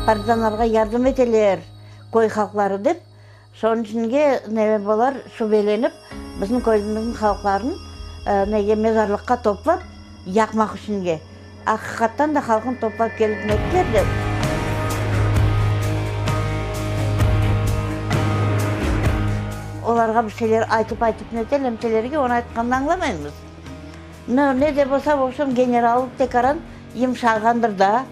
Partizanlarğa yardım eteler köy halqları dep, şonıñ içinge neme bolar şübelenip, bizim köyümizniñ halqların nege mezarlıqqa toplap yaqmaq içinge. Aqiqattan da halqnı toplap kelip nettiler de. Olarğa bir şeyler aytıp-aytıp neteler, nemselerge onı aytqanını añlamaymız. No, ne de bolsa bolsun, general tekaran yımşağandır da.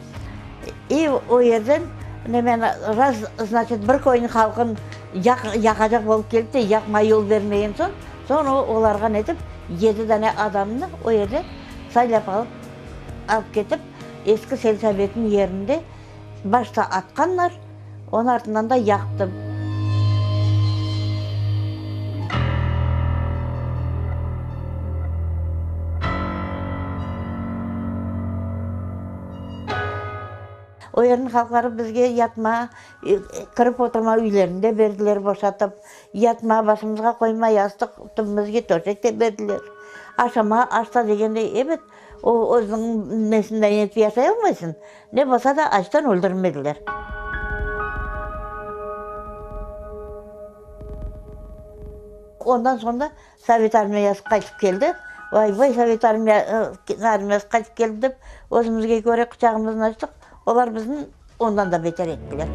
İ o yerden nemeni, raz, znaçit, bir köyniñ halqın yaq, yaqacaq bolıp kelip de, yaqmay yol bermegen soñ, soñ o olarğa netip, yedi dane adamnı o yerde saylap alıp, alıp ketip, eski selsovetniñ yerinde başta atqanlar, onıñ artından da yaqtı. O yerniñ halqları bizge yatma, kirip oturma üylerini de berdiler boşatıp, yatma, başımızğa qoyma yastıq, tübümizge töşek de berdiler. Aşama, aşta degende, ebet, o özüniñ nesinden etip yaşay almaysıñ. Ne bolsa da, açtan öldürmediler. Ondan soñ da Sovet armiyası qaytıp keldi. Vay-vay, Sovet armiyası qaytıp keldi dep, özümizge köre quçağımıznı açtıq. Olar bizni ondan da beter ettiler.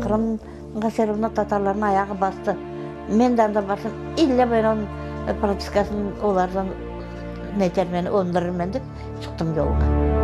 Qırımğa seruvnı tatarlarnıñ ayağı bastı. Men de anda barsam, ille men onıñ propiskasını olardan netermen, öndürirmen dep çıqtım yolğa.